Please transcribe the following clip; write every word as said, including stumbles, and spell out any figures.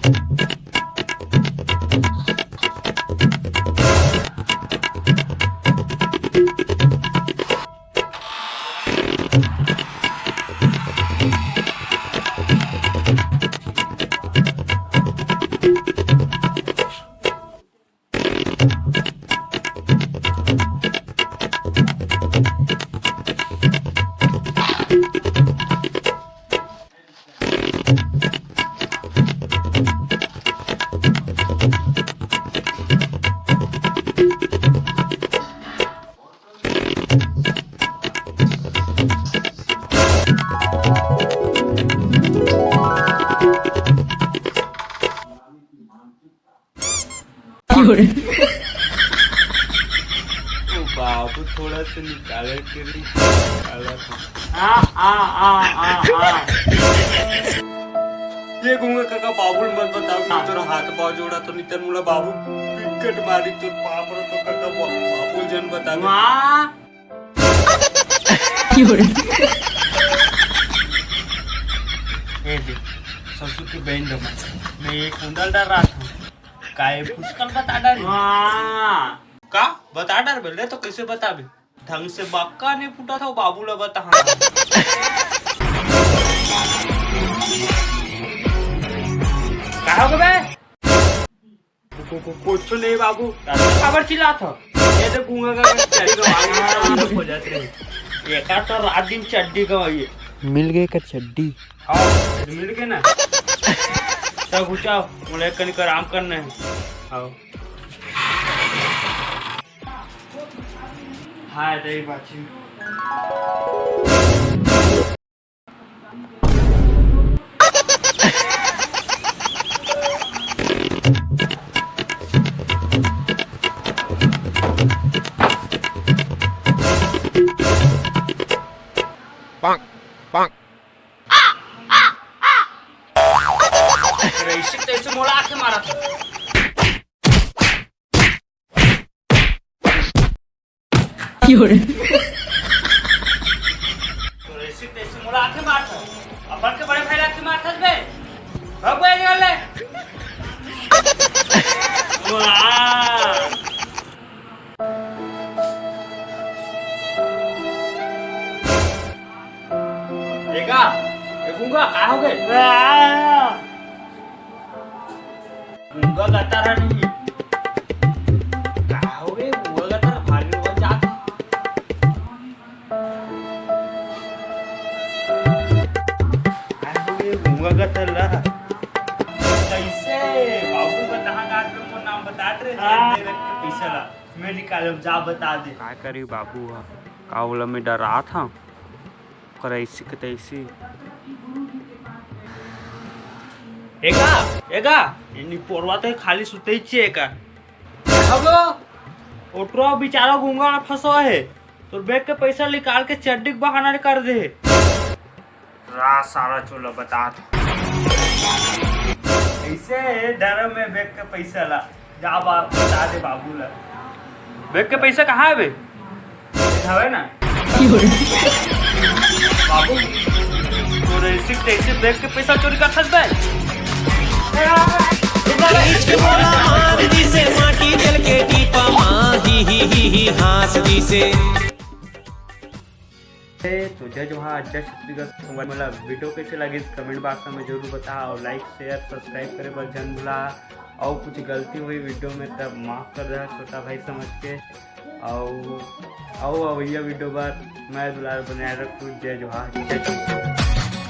ओ बाबू, थोड़ा सा निकाले के लिए निकाला था। आ, आ, आ, आ, आ। ये गूंगा काका, बाबू ल मत बताओ कि हाँ। तोर हाथ पाँव जोड़ा तो नितन मुला बाबू पिकट मारी तोर पाप रो तो काका बा-, बाबू ल जन बता। वाह। ए दे, ससुर के बहन दमा, मैं एक कुंडल डाल रहा था, काय फुसकल बता डारी। हाँ। का बता डार बेले तो कैसे बताबे? ढंग से बक्का नहीं फूटा था, बाबू ला बता। हाँ। का हो गए? को-, को-, कुछ नहीं बाबू, काबर चिल्लात हो? ये तो गूंगा का चड्डी का आगे में हो जाते हैं। ये का तो रात दिन चड्डी का ये। मिल गए का चड्डी? हाँ, मिल गए ना। सब घुचाओ, मुझे कहीं का आराम करना है। आओ। हाय, दही बाची। पांक, पांक। अरे, इसी तैसे मोला आके मारा था। तोर ऐसी तैसी मोला आके मारथस। अपन के बड़े भाई ला आके मारथस बे। भग बे, निकल ले। वाह। ए का? ए गूंगा, का हो गए? वाह। गूंगा गतर हन। का हो गे, गूंगा गतर भारी हो जात। का हो गे, गूंगा गतर ला। कैसे? बाबू बता, कहाँ का मोर नाम बता दे, हाँ। दे रख के पैसा ला। मैं निकालब, जा बता दे। का करी बाबू हा? का ओला मैं डरात हंव? ओकर ऐसी के तैसी। एगा, एगा, ये निपोरवा तो खाली सुतई छे एका। हगो, ओटरो बेचारा गूंगा फंसो है। तोर बैग के पैसा निकाल के चड्डी के बहाना कर दे। रा सारा चोला बता दे। ऐसे डर में बैग के पैसा ला। जा बा-, बता दे बाबू ला। बैग के पैसा कहाँ है बे? हवे ना। बाबू, तोर ऐसी तैसी बैग के पैसा चोरी कर सकता है? खींच के मोला मार दिसे माटी जल के टीपा मा, ही, ही, ही, ही, हाँस दिसे। तो जय जोहार, जय छत्तीसगढ़ संगवारी। मोला video कैसे लगिस, comment box में जरूर बता, और like, share, subscribe करे बर झन भुला। और कुछ गलती हुई video में, तब माफ कर दे छोटा भाई समझ के। और, और अवैया video बर मैं दुलार बनाए रखूँ। जय जोहार, जय छत्तीसगढ़।